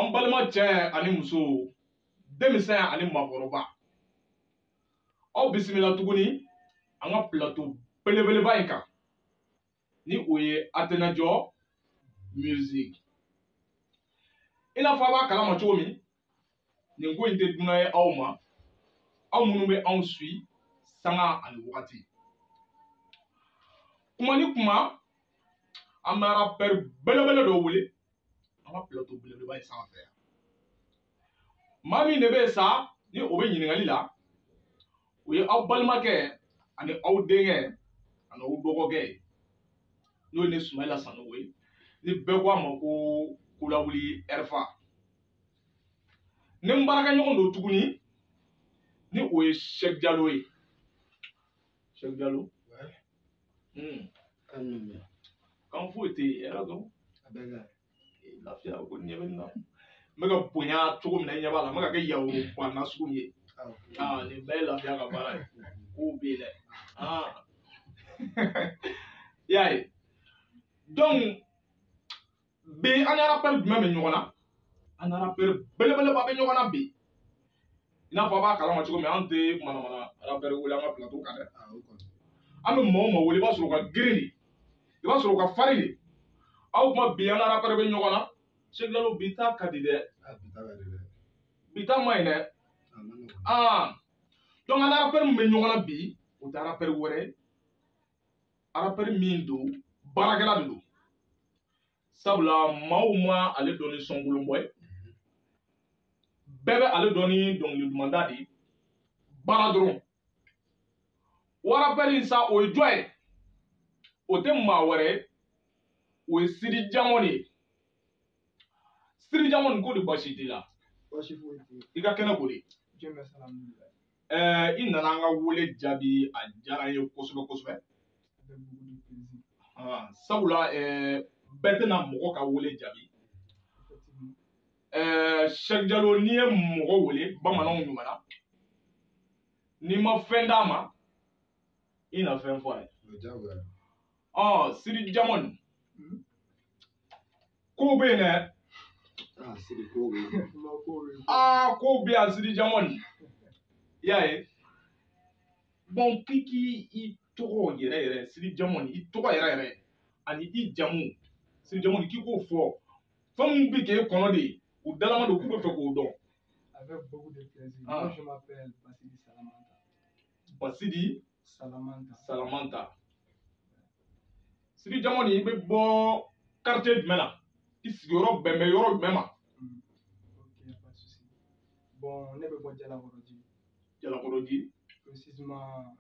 An balima cɛ ani muso, denmisɛn ani maakɔrɔba, aw bisimila tuguni an ka plateau belebeleba in kan, ni o ye Atenajɔ Music. I n'a fɔ a b'a kalama cogo min, nin ko in tɛ dunan ye aw ma, aw minnu bɛ anw suit sanga ani wagati. Kuma ni kuma, an bɛ rappeur belebele dɔ wele an ka plateau belebeleba in sanfɛ yan. Maa min de bɛ yen sa, ni o bɛ ɲininkali la, o ye aw balimakɛ ani aw denkɛ ani aw dɔgɔkɛ ye, n'o ye ne Sumayila Sanogo ye, ni bɛɛ ko a ma ko Kolawuli Ɛrifa. Ni n baarakɛɲɔgɔn don tuguni, ni o ye Sɛki Jalo ye. Sɛki Jalo. Kan foyi tɛ yen, hɛrɛ dɔrɔn. Lafiya ko ɲɛ bɛ nin na. N bɛ ka bonya cogo min na, i ɲɛ b'a la, n bɛ ka kɛ yawu nasugu min ye. Nin bɛɛ ye lafiya ka baara ye. Kow bɛ yen dɛ. I y'a ye. Donc, bi an ni rappeur jumɛn bɛ ɲɔgɔn na? An ni rappeur belebeleba bɛ ɲɔgɔn na bi. I n'a fɔ a b'a kalama cogo min, an tɛ manamana rappeur wele an ka plateau kan dɛ. An bɛ maa o maa wele, i b'a sɔrɔ u ka girin de, i b'a sɔrɔ u ka farin de. Aw kuma bi an ni rappeur bɛ ɲɔgɔn na. Sɛki Jalo, bi ta ka di dɛ. Bi ta ma ɲi dɛ. Donc an ni rappeur min bɛ ɲɔgɔn na bi, o tɛ rappeur wɛrɛ ye. Rappeur min don, baarakɛla de don. Sabula maaw ma ale dɔn ni sɔnkolonbɔ ye. Bɛɛ bɛ ale dɔn ni dɔnkili dumanda de ye. Baara dɔrɔn. O rappeur in sa, o ye jɔn ye? O tɛ maa wɛrɛ ye, o ye Sidi Jamɔn de ye. Sidi Jamɔn, ko de baasi t'i la? Baasi foyi tɛ yen. I ka kɛnɛ ko de? Dieu merci, alhamdulilayi. I nana an ka wele jaabi, a diyara n ye kosɛbɛ kosɛbɛ. Avec beaucoup de plaisir. Sabula bɛɛ tɛna mɔgɔ ka wele jaabi. Effectivement. Sɛki Jalo, n'i ye mɔgɔ wele bamananw ɲuman na, n'i ma fɛn d'a ma, i na fɛn fɔ a ye. Sidi Jamɔn, kow bɛ yen dɛ. Kow bɛ yan Sidi Jamɔn. I y'a ye. Bon, k'i k'i tɔgɔ yɛrɛ yɛrɛ, Sidi Jamɔn, i tɔgɔ yɛrɛ yɛrɛ ani i jamu, Sidi Jamɔn, k'i k'o fɔ. Fɛn min bɛ k'e kɔnɔ de, u dalama don k'u bɛ fɛ k'o dɔn. Avec beaucoup de plaisir. Moi, je m'appelle Basidi Salamanta. Basidi Salamanta. Salamanta. Sidi Jamɔn, i bɛ bɔ quartier jumɛn na? I sigiyɔrɔ bɛn bɛ yɔrɔ jumɛn ma? Ok, pas de souci. Bon, ne bɛ bɔ Jalakɔrɔji. Jalakɔrɔji. Précisément,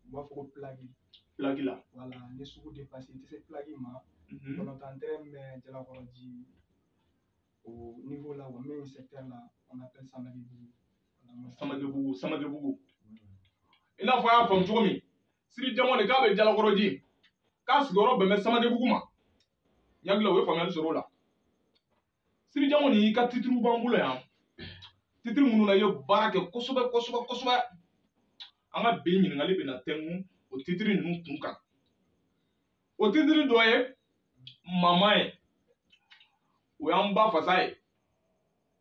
u b'a fɔ ko Plaki. Plaki la. Voilà, ni sugu dépassé, i tɛ se Plaki ma. Balontan terrain bɛ Jalakɔrɔji au niveau là, au même secteur là, on appelle Samakébougou. Samakébougou, Samakébougou. I n'a fɔ a y'a faamu cogo min, Sidi Jamɔn de k'a bɛ Jalakɔrɔji, k'a sigiyɔrɔ bɛn bɛ Samakébougou ma. N hakili la u ye faamuyali sɔrɔ o la. Sidi Jamɔn, i ka titre b'an bolo yan. Titre minnu na i ye baara kɛ kosɛbɛ kosɛbɛ kosɛbɛ. An ka bi ɲininkali bɛna tɛnku o titre ninnu kun kan. O titre dɔ ye Mama ye. O y'an ba fasa ye.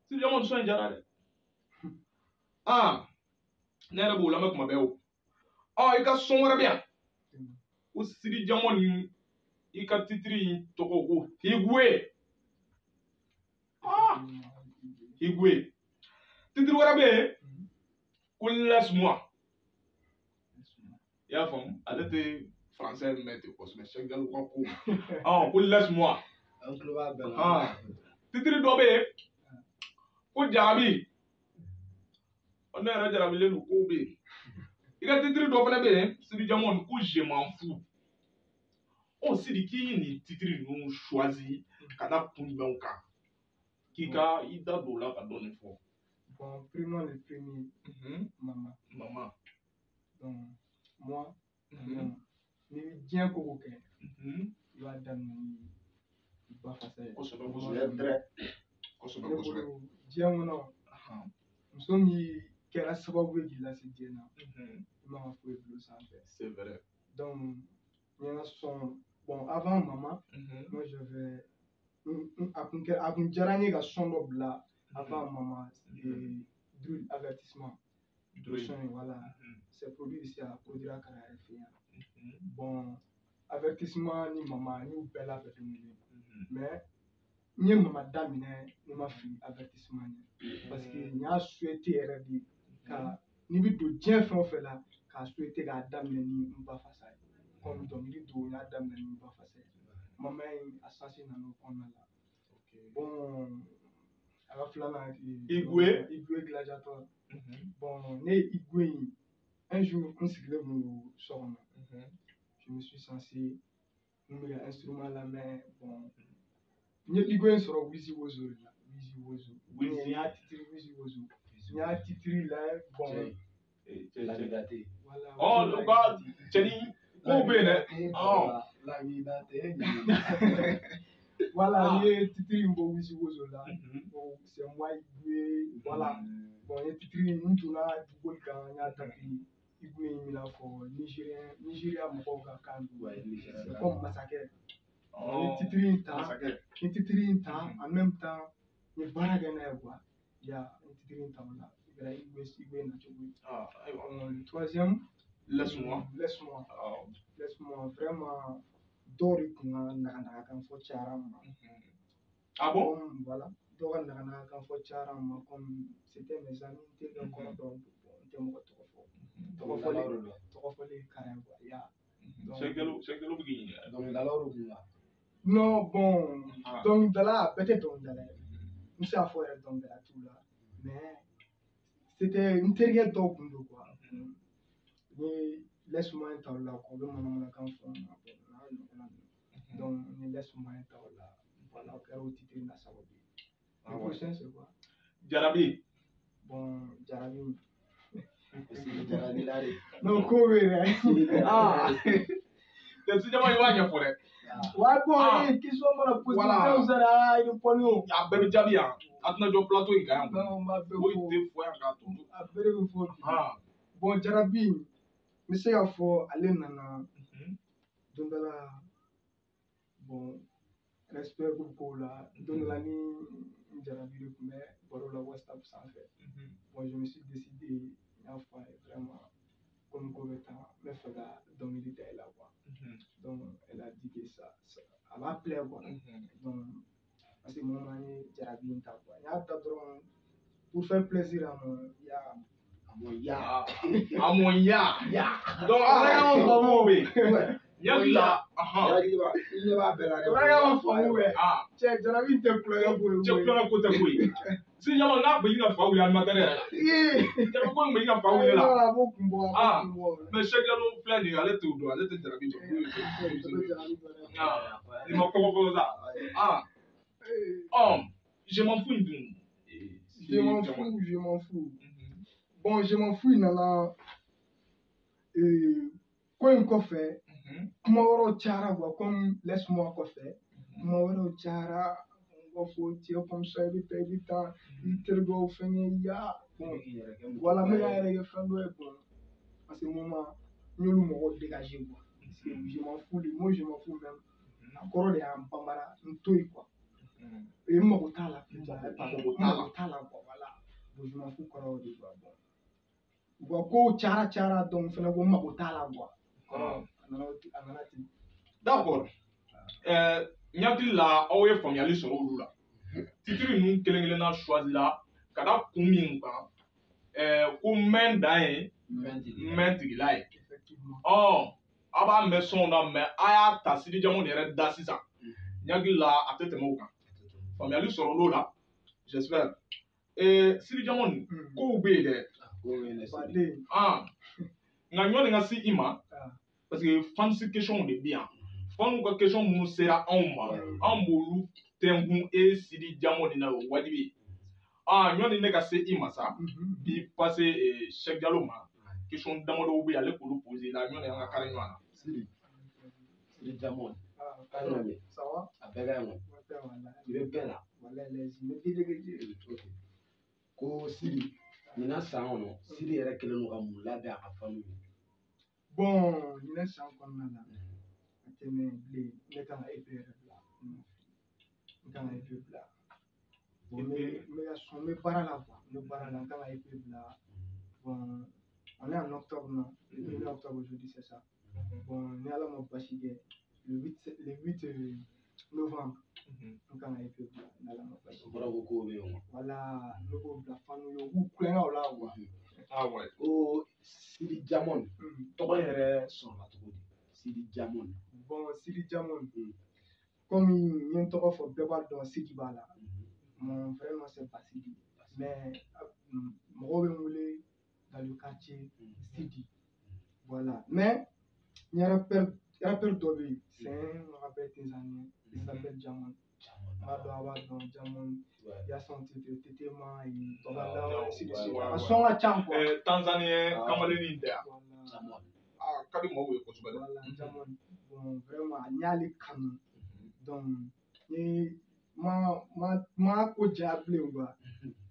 Sidi Jamɔn, sɔn in diyara dɛ. Ne yɛrɛ b'o lamɛn kuma bɛɛ o. I ka son wɛrɛ bɛ yan. Ko Sidi Jamɔn, i ka titre in tɔgɔ ko Higwe. Higwe. Titre wɛrɛ bɛ yen ko Laisse-moi. I y'a faamu, ale tɛ français mɛn ten kosɛbɛ, Sɛki Jalo ka ko. Ko Laisse-moi. Titre dɔ bɛ yen ko Jarabi. Ne yɛrɛ jarabilen don, kow bɛ yen. I ka titre dɔ fana bɛ yen, Sidi Jamɔn, ko Je m'en fous. Sidi, k'i ye nin titre ninnu choisi ka da kun jumɛnw kan? K'i ka i da don o la ka dɔɔnin fɔ. Bon, prenons le premier, Maman. Maman. Donc, moi, ni bɛ diɲɛ ko o ko kɛ, i b'a daminɛ ni i ba fasa ye. Kosɛbɛ kosɛbɛ. Kosɛbɛ Ne kosɛbɛ. bolo, diɲɛ kɔnɔ, muso min kɛra sababu ye k'i lase diɲɛ na, i man ka foyi bila o sanfɛ. C'est vrai. Donc, n ye n ka son, bon, avant Maman, moi j'avais A kun diyara n ye ka son dɔ bila avant Mama, Drill Avertissement. Son, voilà. C'est produit ici à produire à Kara yɛrɛ fɛ yan. Bon, Avertissement ni Mama, n y'u bɛɛ labɛn don kelen. Mais n ye Mama daminɛ, ne ma fili Avertissement ɲɛ. Parce que n y'a souhaité yɛrɛ de ka n'i bɛ don diɲɛ fɛn o fɛn la, k'a souhaité k'a daminɛ ni n ba fasa ye. Comme dɔnkili don, n y'a daminɛ ni n ba fasa ye. Mama in a sens nana o kɔnɔna la. Bon, a ka filanan Igwe. Igwe Gladiator. Bon, ne ye Igwe in, un jour n sigilen kun don so kɔnɔ. Je me suis censé n bɛ ka instrument lamɛn. Bon, n ye Igwe in sɔrɔ Wizi Wozo de la. Wizi Wozo. N y'a titre Wizi Wozo. N y'a titre la, bon. Voilà. Oh, u ka cɛni kow bɛ yen dɛ. Voilà, n ye titre in bɔ Wizi Wozo la. Bon, c'est moi Igwe, voilà. Bon, n ye titre in, n donna Google kan, n y'a tapé Igwe in bɛna fɔ Nigérien, Nigéria mɔgɔw ka kan don. C'est comme masakɛ. N ye titre in ta, n ye titre in ta, en même temps, n ye baara kɛ n'a ye quoi. Ya, n ye titre in ta o la. O kɛra Igwe, Igwe nacogo ye. Bon, le troisième, Laisse-moi. Laisse-moi. Laisse-moi, vraiment, dɔw de kun ka naganagakan fɔ cayara n ma. Ah bon? Comme, voilà, dɔw ka naganagakan fɔ cayara n ma, comme c'était mes amis, n terikɛ kɔrɔ dɔw don, n tɛ mɔgɔ tɔgɔ fɔ. Tɔgɔ fɔlen ye kara ye quoi, ya. Sɛgɛlu bɛ k'i ɲininka. Dɔnkilidalaw de kun la. Non, bon, dɔnkilidala, a bɛɛ tɛ dɔnkilidala ye. N bɛ se k'a fɔ yɛrɛ dɔnkilidala t'u la, mais c'était n terikɛ dɔw kun don quoi. N ye Laisse-moi in ta o la quoi, u bɛ manamanakan fɔ n ma, bon, n'a ɲɔgɔnna ninnu. Donc, n ye Laisse-moi in ta o la, voilà, o kɛra o titre in na sababu ye. Le prochain, c'est quoi? Jarabi. Bon, Jarabi. Jarabi la de. Non, ko bɛ yen dɛ. Ah. Tɛ Jama, i b'a ɲɛfɔ dɛ. Ouais, bon, question mana poser, fɛn sera, i bɛ pɔni o. A bɛɛ bɛ jaabi yan. A tɛna jɔ plateau in kan yan. Non, n b'a bɛɛ Foyi fɔ. tɛ fɔ yan k'a to. A bɛɛ de bɛ fɔ bi. Bon, Jarabi, n bɛ se k'a fɔ ale nana don dɔ la, bon, respect ko kow la, don dɔ la ni n Jarabi de tun bɛ baro la WhatsApp sanfɛ. Bon, je me suis décidé, n y'a fɔ a ye vraiment, komi ko bɛ tan, n bɛ fɛ ka dɔnkili da i la quoi. Donc, elle a dit que ça, a b'a plaire quoi. Donc, parce que moment n ye Jarabi in ta quoi. N y'a ta dɔrɔn pour faire plaisir à mon ya. À mon ya. À mon ya. Ya. Donc, a ka faamu bɛ yen. Yali la. I ɲɛ b'a bɛɛ la dɛ. O ka faamu bɛ. Cɛ, Jarabi tɛ kulonkɛ ko ye. Cɛ, kulonkɛ ko tɛ koyi. Si Jama n'a kun bɛ ɲini ka fa wuli animateur yɛrɛ la. Jarabi ko in bɛ ɲini ka fa wuli la. A b'o kun bɔ, a b'o kun bɔ. Mais Cheikh Diallo filɛ nin ye, ale t'o dɔn, ale tɛ Jarabi dɔn. I ma kɔkɔ fɔlɔ sa. Ɔ, je m'en fous in dun. Je m'en fous, je m'en fous. Bon, je m'en fous in nana ko in kɔfɛ, kuma wɛrɛw cayara quoi, comme Laisse-moi kɔfɛ, kuma wɛrɛw cayara, n b'a fɔ cɛ comme ça, i bɛ taa, i bɛ taa, i terikɛw fɛngɛ ya, bon, voilà, n bɛ ka yɛrɛ kɛ fɛn dɔ ye, bon, parce que moment n y'olu mɔgɔw dégager quoi, parce que je m'en fous de moi, je m'en fous même, a kɔrɔ de y'an banbara, n to yen quoi, et n mago t'a la, n mago t'a la quoi, voilà, bon, je m'en fous kɔrɔ o de quoi, bon, u ka kow cayara cayara, donc fɛnɛ ko n mago t'a la quoi. A nana ten. D'accord. N hakili la aw ye faamuyali sɔrɔ olu la. Titre ninnu kelen kelenna choisi la ka da kun min kan, ko mɛn dan ye mɛn tigila ye. Ɔ, a b'a mɛn sɔnw na, mɛ a y'a ta Sidi Diamond yɛrɛ da sisan. N hakili la a tɛ tɛmɛ o kan. Faamuyali sɔrɔ l'o la, j'espère. Sidi Diamond, kow bɛ yen dɛ. Nka ɲɔni ka se i ma, parce que fans question de bɛ yan. Fanu ka question minnu sera anw ma, anw b'olu tɛnkun e Sidi Diamond na, o wajibi ye. Ɲɔni ne ka se i ma sa, bi passe Cheikh Diallo ma, question damadɔw bɛ yen, ale k'olu poser la, ɲɔni an ka kari ɲɔgɔn na. Sidi Diamond. Ça va? A bɛɛ ka ɲi kɔni. I bɛ bɛɛ la. Ko Sidi, ɲinan san kɔnɔ, Sidi yɛrɛ kɛlen don ka mun labɛn a ka fanu ye? Bon, ɲinan san kɔnɔna la, a tɛmɛ bilen, ne kan ka EP yɛrɛ bila. N kan ka EP bila. Bon, n bɛ ka son, n bɛ baara la quoi. N bɛ baara la, n kan ka EP bila. Bon, on est en octobre, non? Le 1er octobre aujourd'hui, c'est ça. Bon, ni Ala ma basi kɛ, le 8 novembre, n kan ka EP bila, ni Ala ma basi O kɛ. kɔrɔ ko kow bɛ yen wa? Voilà, ne b'o bila fanu ye, u k'u kulonkɛw la quoi. Ah ouais. Ko Sidi Diamond tɔgɔ yɛrɛ sɔrɔla cogo di? Sidi Diamond. Bon, Sidi Diamond, comme n ye n tɔgɔ fɔ, bɛɛ b'a dɔn Sidi b'a la. Mon vrai nom c'est Basidi. Mais mɔgɔw bɛ n wele dans le quartier Sidi. Voilà. Mais n ye rappeur dɔ bɛ yen, c'est un rappeur tanzanien, il s'appelle Diamond. N b'a dɔn a b'a dɔn Diamond. Il y a son titre Tetema et Baba, ainsi de suite. A ka son ka ca quoi. Tanzanien kamalennin tɛ yan. Voilà. A ka di mɔgɔw ye kosɛbɛ dɛ. Voilà, Diamond. Bon, vraiment, n y'ale kanu. Donc, n ye ma ko diya bilen quoi.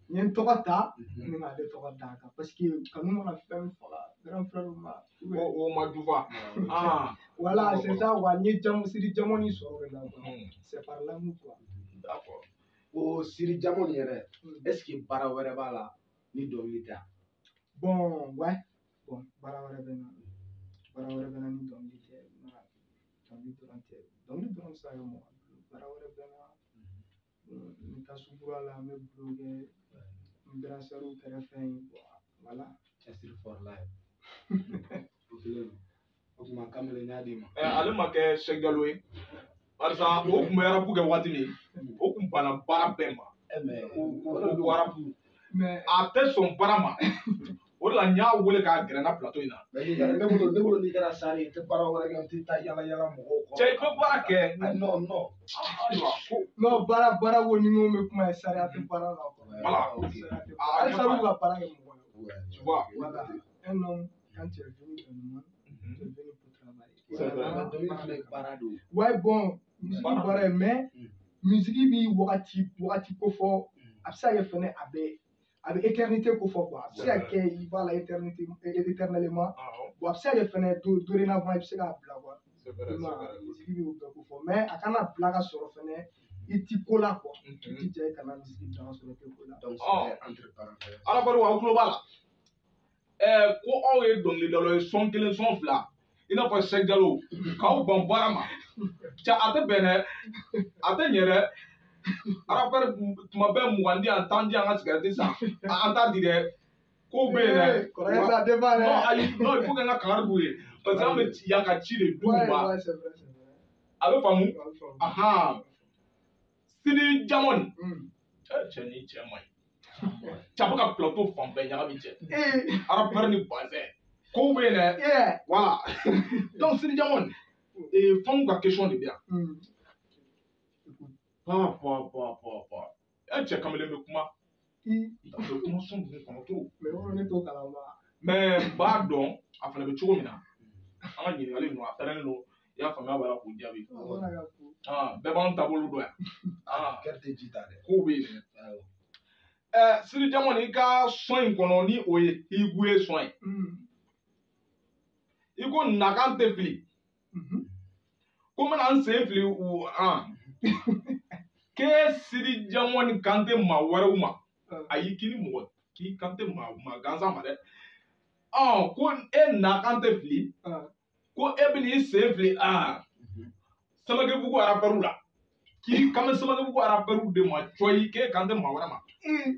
N ye n tɔgɔ ta, ni k'ale tɔgɔ d'a kan parce que kanu mana fɛn min faga, grand frère ma. O ma jufa. Ah. Voilà, c'est ça quoi. N ye jamu Sidi Diamond sɔrɔ o de la quoi. C'est par l'amour quoi. D'accord. Ko Sidi Diamond yɛrɛ, est-ce que baara wɛrɛ b'a la ni dɔnkili tɛ? Bon, ouais. Bon, baara wɛrɛ bɛ n na. Baara wɛrɛ bɛ n na ni dɔnkili tɛ. Dɔnkili dɔrɔn tɛ. Dɔnkili dɔrɔn tɛ se ka kɛ mɔgɔ bolo. Baara wɛrɛ bɛ n na. N bɛ taa sukura la, n bɛ bulon kɛ. N bɛ kɛrɛfɛ yen. Voilà. Cɛsiri fɔrila ye. O kelen don. O tuma kamalen y'a d'i ma. Ale ma kɛ Cheikh Diallo ye. Barisa o tun bɛ arabu kɛ waati min, o tun banna baara bɛɛ ma. Ko arabu. A tɛ sɔn baara ma. O de la n y'a wele k'a gɛrɛ n na plateau in na. Ne bolo n'i kɛra sari ye, i tɛ baara wɛrɛ kɛ, i tɛ taa yala yala mɔgɔw kɔrɔ. Cɛ, i bɛ baara kɛ. Non non. Ayiwa ko. Non, baara ko ni n ko bɛ kuma ye, sariya tɛ baara la quoi. Voilà. Hali sariw ka baara kɛ mɔgɔ ye. Tu vois. Voilà. Un homme, quand tu es venu dans le monde, tu es venu pour travailler. C'est vrai. Dɔnkili fana ye baara de ye. Ouais, bon, musique baara ye, mais musique bi wagati ko fɔ, a bɛ se ka kɛ fɛnɛ a bɛ éternité ko fɔ quoi. A bɛ se ka kɛ i b'a la éternité éternellement. Bon, a bɛ se ka kɛ fɛnɛ dorénavant i bɛ se k'a bila quoi. C'est vrai, c'est vrai. Musique bɛ o bɛɛ ko fɔ, mais a kana bila ka sɔrɔ fɛnɛ i ti ko la quoi. I ti jɛ i kana musique bila ka sɔrɔ i tɛ ko la. Donc c'est entre parenthèses. Ala aw tulo b'a la. Ko aw ye dɔnkilidalaw ye sɔn kelen sɔn fila i n'a fɔ Cheikh Diallo k'aw ban baara ma. Cɛ a tɛ bɛn dɛ, a tɛ ɲɛ dɛ. Rappeur tuma bɛɛ 20 di yan, 10 di yan ka cigarette san, an t'a di dɛ. Kow bɛ yen dɛ. Kɔrɔkɛ ça dépend dɛ. Non ayi, non il faut que n ka kangari b'u ye parce que an bɛ yan ka ci de d'u ma. Ouais, c'est vrai, c'est vrai. A bɛ faamu. Ahan. Sidi Diamond. Cɛ ni cɛ man ɲi. Cɛ bɛ ka plateau fan bɛɛ ɲagami cɛ. Rappeur ni bazin. Kow bɛ yen dɛ. Voilà. Donc Sidi Diamond, fɛnw ka question de bɛ yan. Pa pa pa pa pa. Cɛ kamalen bɛ kuma. I bɛ kuma sɔn ninnu kɔnɔ trop. Mais yɔrɔ ne t'o kalama. Mais n b'a dɔn a fana bɛ cogo min na. An ka ɲininkali ninnu a pɛrɛnnen don. I y'a faamuya b'a la k'u jaabi. Bɛɛ b'anw taabolo dɔn yan. Kɛri tɛ ji ta dɛ. Kow bɛ yen dɛ. Sidi Diamond i ka sɔn in kɔnɔ ni o ye Higu ye sɔn ye. I ko nakan tɛ fili. Ko n bɛna n sen fili u an. K'e Sidi Diamond kan tɛ maa wɛrɛw ma. Ayi k'i ni mɔgɔ k'i kan tɛ maa gansan ma dɛ. Ko e nakan tɛ fili. Ko e bɛn'i sen fili Samakebugu rappeur la. K'i kan bɛ Samakebugu rappeur de ma cɔyi k'e kan tɛ maa wɛrɛ ma.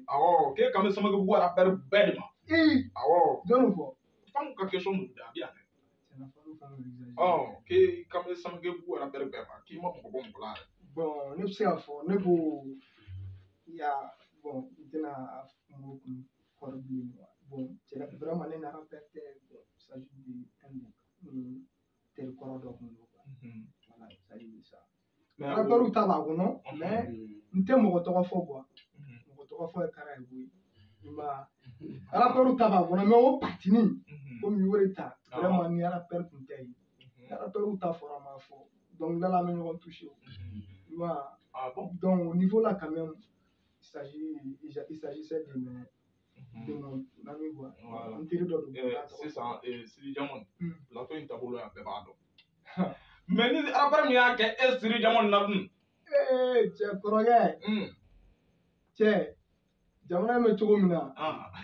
Awɔ k'e kan bɛ Samakebugu rappeur bɛɛ de ma. Awɔ. Jɔnni fɔ? F'anw ka question ninnu de a bɛ yan dɛ. K'e kan bɛ Samakebugu rappeur bɛɛ ma k'i ma mɔgɔ bɔ mɔgɔ la yɛrɛ. Bon, ne bɛ se k'a fɔ ne ko ya bon n tɛna a mot kun kɔrɔ bilen quoi. Bon, vraiment ne ni rappeur tɛ. Bon, il s'agit de un teri kɔrɔ dɔ kun don quoi. Voilà, il s'agit de ça. Rappeur ta b'a kɔnɔ, mais n tɛ mɔgɔ tɔgɔ fɔ quoi. Mɔgɔ tɔgɔ fɔ ye kara ye koyi. I m'a ye. Rappeur ta b'a kɔnɔ, mais o patini komi i y'o de ta, vraiment ni rappeur kun tɛ yen. Rappeur ta fɔra ma fɔ. Donc là, an bɛ ɲɔgɔn touché o. I m'a ye. Ah bon? Donc au niveau là quand même, il s'agissait de mon ami quoi. Voilà. N teri dɔ don. Sisan Sidi Diamond, plateau in taabolo yan bɛɛ b'a dɔn. Mais ni rappeur min y'a kɛ e Sidi Diamond na dun, Cɛ kɔrɔkɛ. Cɛ, jamana in bɛ cogo min na,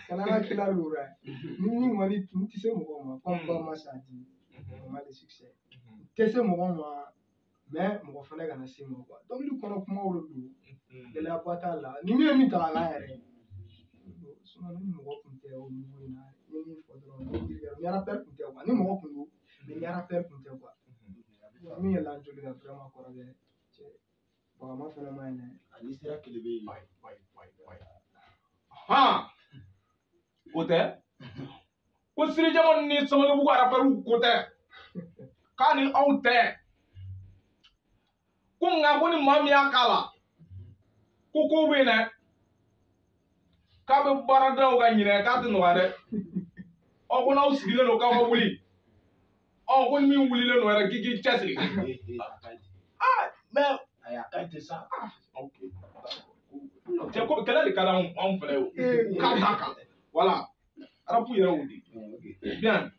kana n ka kila don dɛ. Ni min kɔni n tɛ se mɔgɔw ma, comme Ba Masa dit, vraiment le succès. N tɛ se mɔgɔw ma, mais mɔgɔ fana kana se ma quoi. Dɔnkili kɔnɔ kumaw de don, gɛlɛyaba t'a la. Ni min ye min ta k'a k'a yɛrɛ ye. Sinon ni mɔgɔ kun tɛ o niveau in na, n ye min fɔ dɔrɔn, ni rappeur kun tɛ quoi. Ni mɔgɔ kun don, mais ni rappeur kun tɛ quoi. Min yɛlɛla n joli la vraiment kɔrɔkɛ, cɛ, bagama fana ma ɲi dɛ. Ani sira kelen bɛ yen. Han, o tɛ ko Siri Diamond ni Samakebugu rappeurw ko tɛ k'a ni aw tɛ ko, nka ko ni maa min y'a k'a la ko kow bɛ yen dɛ, k'a bɛ baaradaw ka ɲinɛ k'a tɛ nɔgɔya dɛ. Ɔ, ko n'aw sigilen don k'aw ka wuli, ɔ, ko ni min wulilen don yɛrɛ k'i k'i cɛsiri. Ah, mais Ayi, a ka ɲi tɛ sa. Ok, cɛ, ko kɛlɛ de ka di anw fɛnɛ ye o k'a t'a kan, voilà, rap yɛrɛ y'o de. Bien,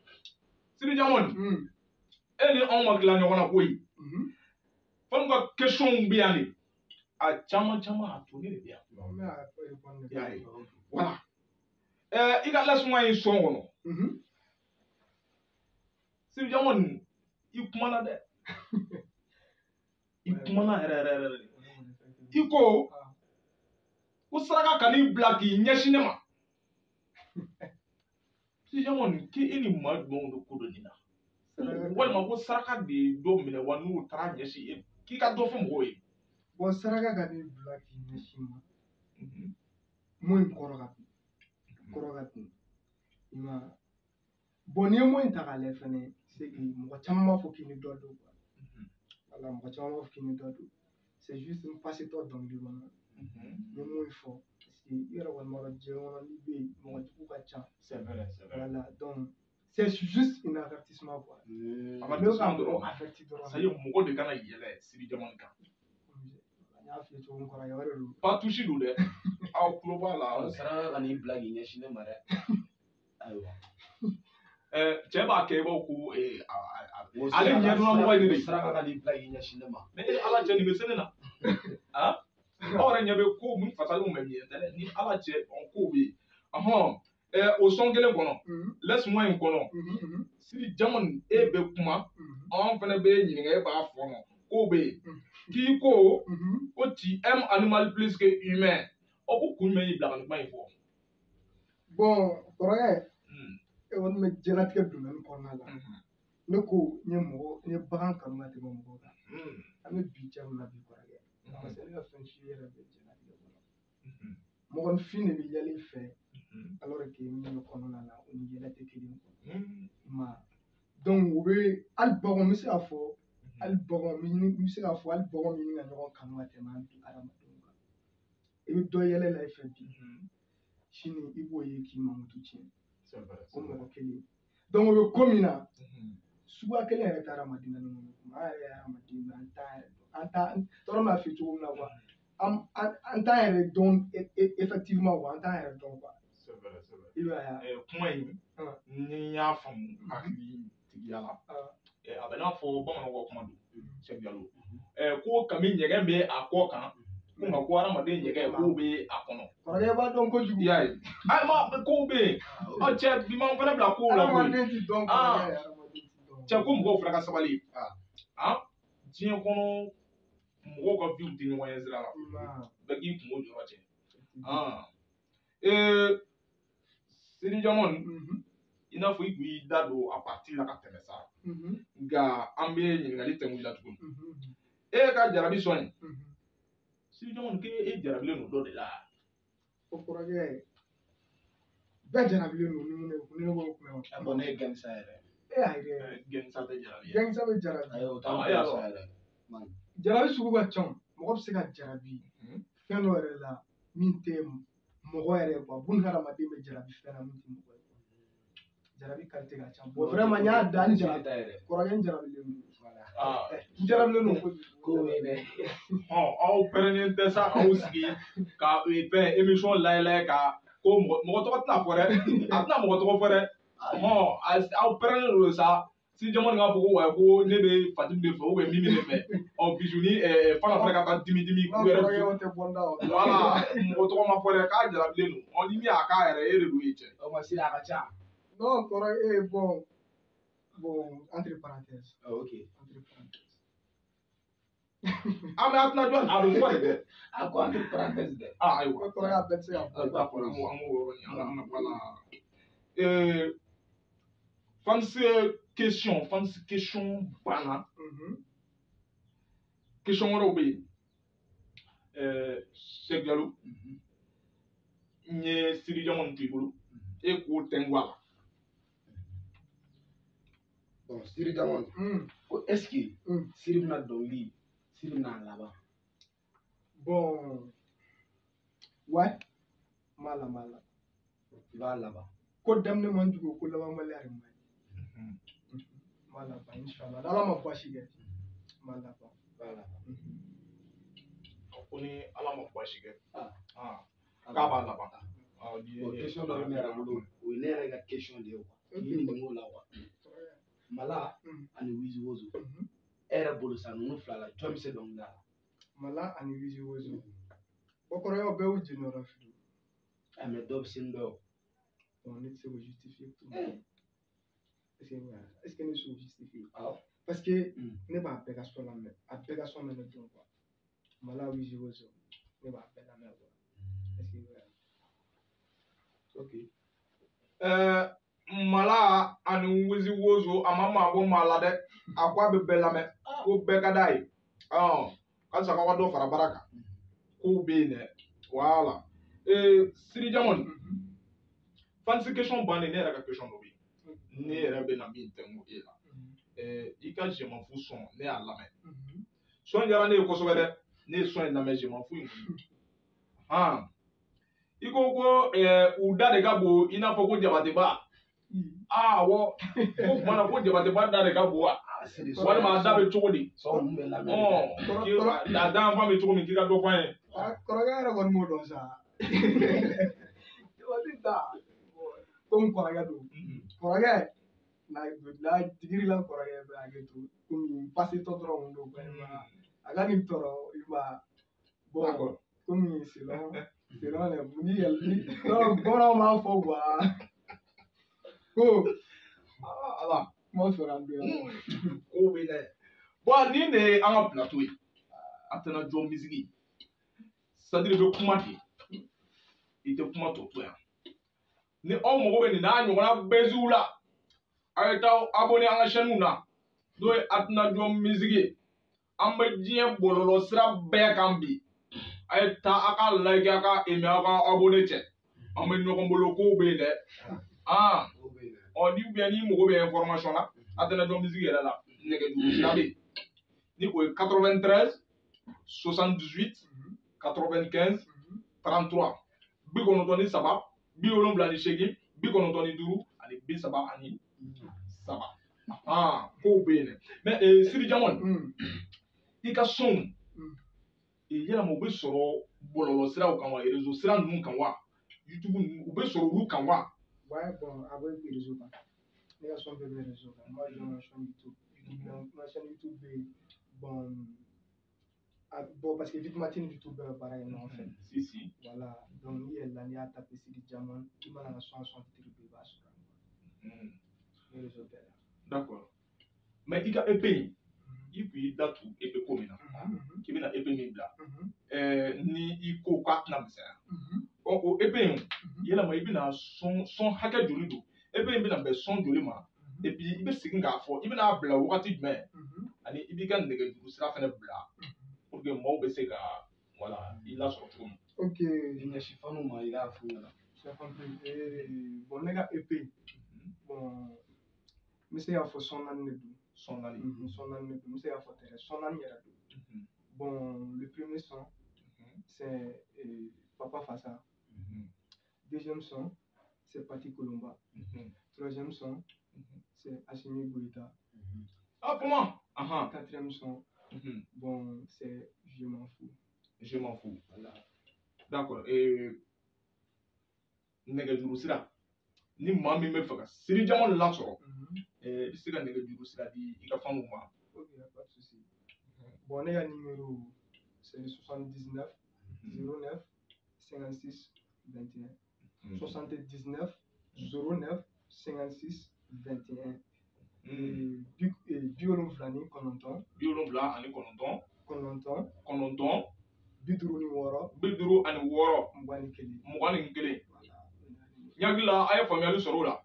Siri Diamond, e ni anw ma dilan ɲɔgɔn na koyi. Fɛn ka question bɛ yan de, a caman caman a tonnen de bɛ yan. N bɛ a répondre. I y'a ye, voilà, i ka lasuma ye sɔn kɔnɔ. Siri Diamond, i kumana dɛ, i kumana yɛrɛ yɛrɛ yɛrɛ de. I ko ko saraka kan'i bila k'i ɲɛsin ne ma. Siri Diamond, k'e ni maa jumɛnw de ko dɔ nin na, walima ko saraka de ye dɔ minɛ wa n'u taara ɲɛsin e k'i ka dɔ fɔ mɔgɔw ye? Bon, saraka ka n'i bila k'i ɲɛsin ma, mun in kɔrɔ ka bon, kɔrɔ ka bon, i ma ye. Bon, n'i ye mun in ta k'a lajɛ fɛnɛ, c'est que mɔgɔ caman b'a fɔ k'i ni dɔ don quoi. Voilà, mɔgɔ caman b'a fɔ k'i ni dɔ don. C'est juste n passetɔ dɔnkili kɔnɔ, n ye mun fɔ, parce que i yɛrɛ kɔni b'a dɔn diɲɛ kɔnɔ n'i bɛ yen, mɔgɔ jugu ka ca. C'est vrai, c'est vrai. Voilà, donc c'est juste un avertissement quoi. Avertissement dɔrɔn. Averti dɔrɔn. C'est à dire mɔgɔ de kana yɛlɛ Siri Diamond kan. N y'a f'i ye cogo min kɔrɔ, o de don. Pas touche don dɛ, aw tulo b'a la. Saraka ka n'i bila k'i ɲɛsin ne ma dɛ. Ayiwa. Cɛ b'a kɛ i b'a fɔ ko ale ɲɛdɔnna mɔgɔ ye ne de ye. Saraka ka n'i bila k'i ɲɛsin ne ma. Mais e Ala cɛ, nin bɛ se ne na, ah, aw yɛrɛ ɲɛ bɛ ko min fasalenw bɛ min ye tɛ dɛ, ni Ala cɛ, kow bɛ yen. Ɔhɔn, o sɔn kelen kɔnɔ, laisse-moi in kɔnɔ, Siri Diamond, e bɛ kuma, anw fana bɛ ɲininka, e b'a fɔ nɔ kow bɛ yen k'i ko ko tu aimes animal plus que humain. Ɔ, ko kun jumɛn y'i bila ka nin kuma in fɔ? Bon, kɔrɔkɛ, e kɔni bɛ diɲɛlatigɛ domaine kɔnɔna la. Ne ko n ye mɔgɔ, n ye bagan kanu ka tɛmɛ mɔgɔw kan. An bɛ bi cɛ min na bi kɔrɔkɛ, parce que ne ka fɛn si yɛrɛ bɛ diɲɛlatigɛ kɔnɔ. Mɔgɔninfin de bɛ yɛlɛ i fɛ, alors que min bɛ kɔnɔna la, o ni yɛlɛ tɛ kelen ye. I ma ye. Donc u bɛ hali baganw, n bɛ se k'a fɔ hali baganw, n bɛ se k'a fɔ hali baganw bɛ ɲini ka ɲɔgɔn kanu ka tɛmɛ an bi hadamadenw kan. I bɛ dɔ yɛlɛ la i fɛ bi, sini i b'o ye k'i mankutu tiɲɛ. O mɔgɔ kelen. Donc o bɛ ko min na, suguya kelen yɛrɛ tɛ hadamaden na ni ɲɔgɔn cɛ. An yɛrɛ ye hadamaden ye, an t'an yɛrɛ dɔn. An t'a tɔɔrɔ bɛna f'i ye cogo min na quoi. An t'an yɛrɛ dɔn effectivement quoi, an t'an yɛrɛ dɔn quoi. C'est vrai, c'est vrai. I b'a ye. Kuma in, ni n y'a faamu hakilitigiya la, a bɛ n'a fɔ bamananw ka kuma don, Sɛki Jalo, ko kami ɲɛgɛn bɛ a kɔ kan, ko nka ko hadamaden ɲɛgɛn k'o bɛ a kɔnɔ. Kɔrɔkɛ b'a dɔn kojugu. I y'a ye, ayi ma kow bɛ yen, ɔ cɛ, bi m'anw fana bila kow la koyi. Hadamaden ti dɔn kɔrɔkɛ, hadamaden ti dɔn. Cɛ, ko mɔgɔw fana ka sabali. Ah, diɲɛ kɔnɔ mɔgɔw ka viw tɛ ɲɔgɔn ɲɛ sira la, bɛɛ k'i kungo jɔyɔrɔ cɛ. Ah, Siri Diamond, i n'a fɔ i kun y'i da don a partie la ka tɛmɛ sa, nka an bɛ ɲininkali tɛnku i la tuguni. E ka jarabi sɔn in, Siri Diamond, k'e e jarabilen don dɔ de la. O kɔrɔkɛ, bɛɛ jarabilen don ni mun ye, ni ne b'o kuma o. A bɔn, ne ye gangsta yɛrɛ. E y'a ye. Gangsta tɛ jarabi ye. Gangsta bɛ jarabi. Ayi, o t'anw gangsta yɛrɛ. Jarabi sugu ka ca, mɔgɔ bɛ se ka jarabi fɛn dɔ yɛrɛ la min tɛ mɔgɔ yɛrɛ ye quoi. Buna hadamaden bɛ jarabi fɛn na min tɛ mɔgɔ ye. Jarabi qualité ka ca. Bon, vraiment n y'a da n jarabi kɔrɔkɛ, n jarabilen don. N jarabilen don kojugu. Ko bɛ dɛ. Ɔ, aw pɛrɛnnen tɛ sa k'aw sigi ka fɛn émission layɛlɛ ka ko mɔgɔ tɔgɔ tɛna fɔ dɛ, a tɛna mɔgɔ tɔgɔ fɔ dɛ. Ɔhɔn, aw pɛrɛnnen don sa. Sidi Diamond k'a fɔ ko wa ko ne bɛ Fatim de fɛ ou bien Mimi de fɛ. Ɔ Bijou ni Fana fana ka taa dimi dimi k'u yɛrɛ. Voilà, mɔgɔ tɔgɔ ma fɔ dɛ, k'a jarabilen don. Ɔ ni min y'a k'a yɛrɛ e de don ye cɛ. O ma Sidi a ka ca. Non, kɔrɔ bon bon entre parenthèses. Ah, ok. Entre parenthèses. Ah mais a tɛna jɔ a bɛ fɔ de dɛ. A ko entre parenthèses dɛ. Ah ayiwa. Ko kɔrɔ a bɛɛ tɛ se ka fɔ. D'accord, an b'o yɔrɔ nin an ka voilà. Fans question banna. Question wɛrɛw bɛ yen. Cheikh Diallo, n ye Sidi Diamond to i bolo, e k'o tɛnku a la. Bon, Sidi Diamond, ko est-ce que Sidi bɛna dɔnkili, Sidi bɛna a laban? Bon, ouais, n b'a laban. I b'a laban. Ko daminɛ man jugu, ko labanbaliya de man ɲi. N b'a laban inshallah. N'Ala ma baasi kɛ, n b'a laban. I b'a laban. Ko ni Ala ma baasi kɛ, k'a b'a laban. Bon, question dɔ bɛ ne yɛrɛ bolo, o ye ne yɛrɛ ka question de ye quoi. K'i ɲininka o la quoi. Mala ani Wizi Wozo, e yɛrɛ bolo sa ninnu fila la jɔn bɛ se dɔnkilida la? Mala ani Wizi Wozo. O kɔrɔyaw bɛɛ y'u jeniyɔrɔ fili. Mais dɔ bɛ se ni dɔ ye. Bon, ne tɛ se k'o justifier. Est-ce que ne bɛ se k'o justifier? Awɔ. Parce que ne b'a bɛɛ ka son lamɛn, a bɛɛ ka son bɛ ne dɔn quoi. Mala Wizi Wozo, ne b'a bɛɛ lamɛn quoi. Est-ce que Ok. Mala ani Wizi Wozo a ma maa bɔ maa la dɛ, a ko a bɛ bɛɛ lamɛn, ko bɛɛ ka d'a ye. Halisa k'aw ka dɔ fara baara kan, kow bɛ yen dɛ. Voilà. Sidi Diamond, fans question bannen, ne yɛrɛ ka question dɔ bɛ yen. Ne yɛrɛ bɛ na min tɛnku e la. I ka Je m'en fous son, ne y'a lamɛn. Son diyara ne ye kosɛbɛ dɛ. Ne ye son in lamɛn, Je m'en fous in kɔni. I ko ko u da de ka bon i n'a fɔ ko Jabateba. Ah awɔ, ko tuma na ko Jabateba da de ka bon wa? Walima a da bɛ cogo di? Sɔn ninnu bɛ lamɛn. A da yanfan bɛ cogo min k'i ka dɔ fɔ an ye. Kɔrɔkɛ yɛrɛ kɔni m'o dɔn sa. Jabate da komi kɔrɔkɛ don. Kɔrɔkɛ na digiri la kɔrɔkɛ bɛ hakɛ to komi pase tɔ dɔrɔn don a ka nin tɔɔrɔ i ma bon komi selon ni yɛlɛ bamananw b'a fɔ quoi ko ala kuma sɔrɔ an don yan. Kow bɛ dɛ. Bon nin de ye an ka plateau ye. A tɛna jɔ misigi. C'est-à-dire i bɛ kuma de, i tɛ kuma tɔ to yan. Ni aw mago bɛ nin n'a ɲɔgɔnna bɛziw la, a ye taa abonné an ka chaîne na, n'o ye Atenajɔ misigi ye. An bɛ diɲɛ bɔlɔlɔ sira bɛɛ kan bi. A ye taa a ka like, a ka aimer, a ka abonné cɛ. An bɛ ɲɔgɔn bolo, kow bɛ yen dɛ. Ɔ ni ou bien n'i mago bɛ information na, Atenajɔ misigi yɛrɛ la, nɛgɛjuru sira bɛ yen. Ni o ye 93 78 95 33 93 78 95 33. Kow bɛ yen dɛ. Mais Sidi Diamond, i ka sonw yalama u bɛ sɔrɔ bɔlɔlɔ siraw kan wa, réseau sira ninnu kan wa, YouTube ninnu u bɛ sɔrɔ olu kan wa? Ouais, bon, a bɛ réseau kan. Ne ka son bɛɛ bɛ réseau kan. Moi, j'ai ma chaîne YouTube. Ma chaîne YouTube bɛ yen. Bon, bon, parce que Vidmartin YouTube bɛɛ bɛ baara kɛ ɲɔgɔn fɛ. Si, si. Voilà. Donc, n'i yɛlɛla n'i y'a tapé Sidi Diamond, i mana n ka son titre bɛɛ i b'a sɔrɔ. Ne réseau bɛɛ la. D'accord. Mais i ka EP in, i kun y'i da tu EP ko min na, k'i bɛna EP min bila, ni i ko k'a tɛna misɛnya. Ɔ o EP in, yalama i bɛna son hakɛ joli don? EP in bɛna bɛn son joli ma? Et puis i bɛ segin k'a fɔ, i bɛna bila wagati jumɛn? Ani i b'i ka nɛgɛjuru sira fɛnɛ bila pour que maaw bɛ se ka voilà i lasɔrɔ cogo min. Ok. I ɲɛsin fanu ma i k'a f'u ɲɛna. J'ai compris. Bon, ne ka EP, bon, n bɛ se k'a fɔ son 4 de don. Son 4. Son 4 de don. N bɛ se k'a fɔ tɛrɛ son 4 yɛrɛ don. Bon, le premier son, c'est Papa Fassa. Deuxième son, c'est Pati Colomba. Troisième son, c'est Assimi Goïta. Ah, comment? Quatrième son, bon, c'est Je m'en fous. Je m'en fous. Voilà. D'accord. Et nɛgɛjuru sira Ni maa min bɛ fɛ ka Sidi Diamond lasɔrɔ, i bɛ se ka nɛgɛjuru sira di i ka fanw ma. Ok, y a pas de souci. Bon, ne ka numéro c'est le 79 09 56 21. 79 09 56 21. 79. 79. 9. 9. 56. 56. 21. 21. N hakili la a ye faamuyali sɔrɔ o la.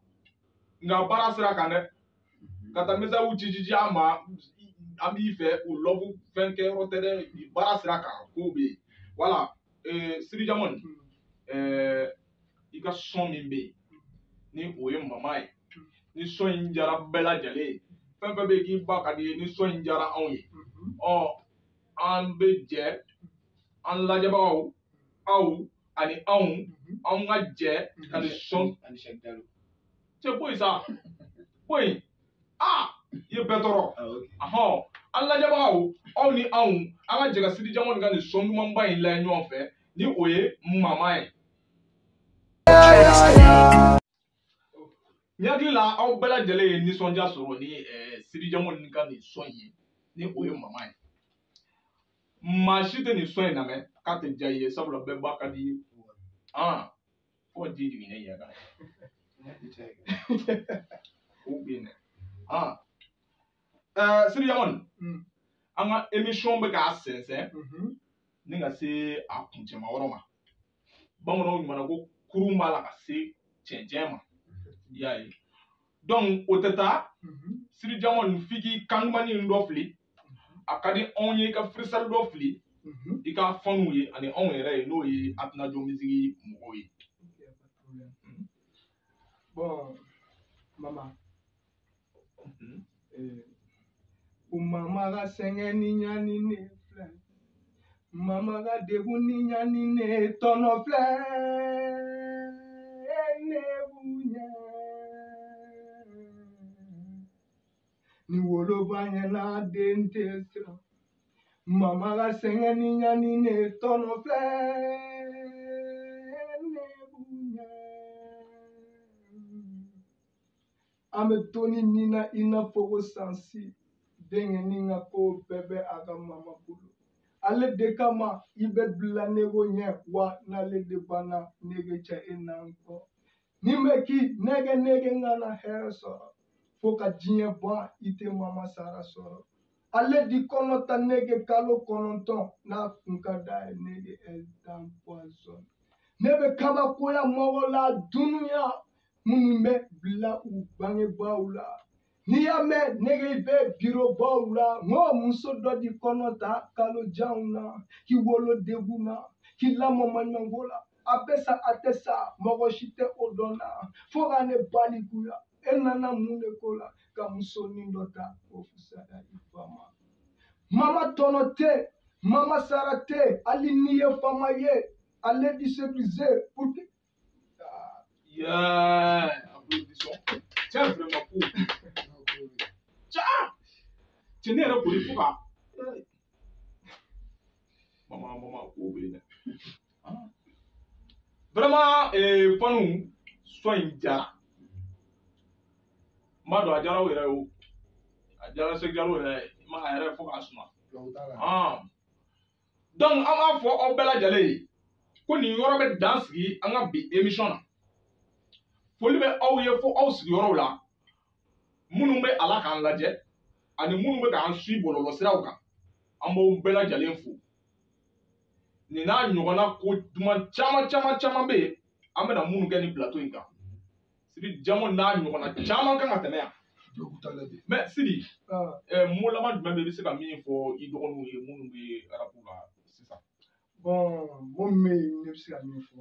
Nka baara sira kan dɛ. Ka taa message ci ci an ma, an b'i fɛ o love fɛn kɛyɔrɔ tɛ dɛ, baara sira kan kow bɛ yen. Voilà, Sidi Diamond, i ka son min bɛ yen ni o ye mama ye, ni son in diyara bɛɛ lajɛlen ye, fɛn fɛn bɛ yen k'i ba ka di ye, ni son in diyara anw ye, ɔ an bɛ jɛ an lajɛbagaw aw ani anw anw ka jɛ ka nin son. Ani Cheikh Diallo. Cɛ bɔ yen sa, bɔ yen, aa i ye bɛɛ tɔɔrɔ. Ahɔn, an lajɛbagaw aw ni anw an ka jɛ ka Sidi Diamond ka nin son dumanba in lajɛ ɲɔgɔn fɛ ni o ye mama ye. N hakili la aw bɛɛ lajɛlen ye nisɔndiya sɔrɔ ni Sidi Diamond ka nin son ye ni o ye mama ye. Maa si tɛ nin son in lamɛn k'a tɛ diya i ye, sabula bɛɛ ba ka di i ye. Fo ka ji jigin ne ɲɛ kan. O bɛ yen dɛ. Sidi Diamond, an ka émission bɛ k'a sɛnsɛn ni ka se a kuncɛma yɔrɔ ma. Bamananw ɲuman ko kurun b'a la ka se cɛncɛn ma. I y'a ye. Donc o tɛ taa, Sidi Diamond f'i k'i kan dumanni dɔ fili. A ka di anw ye i ka freestyle dɔ fili. I ka fanw ye ani anw yɛrɛ ye n'o ye Atinajo Musique mɔgɔw ye. Ok, pas de problème. Bon, mama. O mama ka sɛgɛn ni ɲani ne filɛ, mama ka degun ni ɲani ne tɔnɔ filɛ, ne b'u ɲɛ. Ni woloba ɲɛna den tɛ siran, mama ka sɛgɛn ni ɲani ne tɔnɔ filɛ, ne b'u ɲɛ. An bɛ to ni min na i n'a fɔ ko sansi, denkɛ ni n ka ko bɛɛ bɛ a ka mama bolo. Ale de kama i bɛ bila ne ko ɲɛ, wa n'ale de banna nege cɛ e n'an kɔ. Ni bɛ k'i nɛgɛ nege n kana hɛrɛ sɔrɔ, fo ka diɲɛ ban i tɛ mama sara sɔrɔ. Ale di kɔnɔ ta nege kalo 9 n'a kun ka d'a ye nege t'empoisonne. Ne bɛ kabakoya mɔgɔ la dunuya minnu bɛ bila u bangebaaw la. N'i y'a mɛn nege bɛ birobaw la, n ko muso dɔ di kɔnɔ ta kalo janw na, k'i wolo degun na, k'i lamɔ maɲumanko la. A bɛ sa a tɛ sa, mɔgɔ si tɛ o dɔn na, fo ka ne balikuya. E nana mun de ko la ka musonin dɔ ta k'o fisaya i fa ma. Mama tɔnɔ tɛ, mama sara tɛ, hali n'i ye faama ye, ale di sécuriser pour que. Yeah, applaudissons. Tiens, vraiment cool. Tiens, cɛ ne yɛrɛ kɔni fo ka. Mama, mama, ko bɛ yen dɛ. Vraiment, fanu son in diyara. N b'a dɔn a diyara aw yɛrɛ ye o. A diyara Segu Jalo yɛrɛ ye. I ma a yɛrɛ fo k'a suma. Donc an b'a fɔ aw bɛɛ lajɛlen ye ko nin yɔrɔ bɛ dan sigi an ka bi émission na. Foli bɛ aw ye fo aw sigiyɔrɔw la, minnu bɛ a la k'an lajɛ ani minnu bɛ k'an suit bɔlɔlɔsiraw kan, an b'aw bɛɛ lajɛlen fo. Nin n'a ɲɔgɔnna ko duman caman caman caman bɛ yen, an bɛna minnu kɛ nin plateau in kan. Sidi Diamond n'a ɲɔgɔnna caman kan ka tɛmɛ yan. Mais Sidi, mot laban jumɛn bɛ yen i bɛ se ka min fɔ i dɔgɔninw ye minnu bɛ rap la sisan? Bon, mot min bɛ yen ne bɛ se ka min fɔ,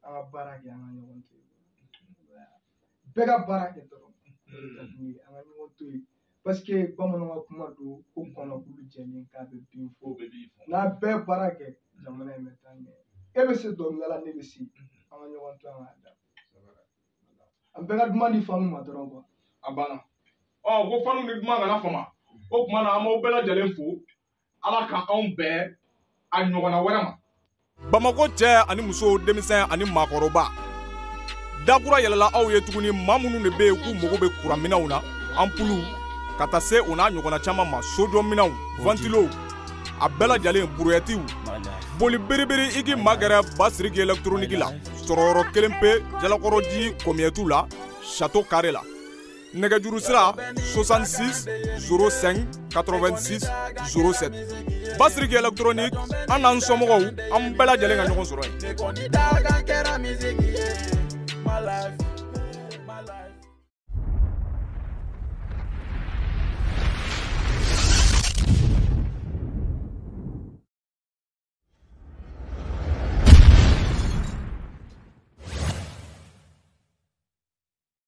an ka baara kɛ, an ka ɲɔgɔn to yen. Bɛɛ ka baara kɛ dɔrɔn. An ka ɲɔgɔn to yen. Parce que bamananw ka kuma don ko kɔnɔkulu jɛlen k'a bɛ bin fɔ. N'an bɛɛ baara kɛ, jamana in bɛ taa ɲɛ. E bɛ se dɔnkilida la, ne bɛ se. An ka ɲɔgɔn to an ka da. An bɛɛ ka duman di fanu ma dɔrɔn quoi. A banna. Ɔ ko fanu ni duman kana fama. O tuma na an b'aw bɛɛ lajɛlen fo. Ala ka anw bɛn a ɲɔgɔnna wɛrɛ ma. Bamakɔ cɛ ani muso, denmisɛn ani maakɔrɔba. Dakura yɛlɛla aw ye tuguni, maa minnu de bɛ yen k'u mago bɛ kuranminɛnw na, anpuluw ka taa se o n'a ɲɔgɔnna caman ma, sojɔminɛnw, ventilow, a bɛɛ lajɛlen, brouettew. Boli biribiri i k'i magɛrɛ Basiriki électronique la, sɔrɔyɔrɔ kelen pe, Jalakɔrɔji kɔmiyɛtu la, Château Carré la. Nɛgɛjuru sira 66 05 86 07. Basiriki électronique, an n'an somɔgɔw, an bɛɛ lajɛlen ka ɲɔgɔn sɔrɔ yen. Ne kɔni dakan kɛra musique.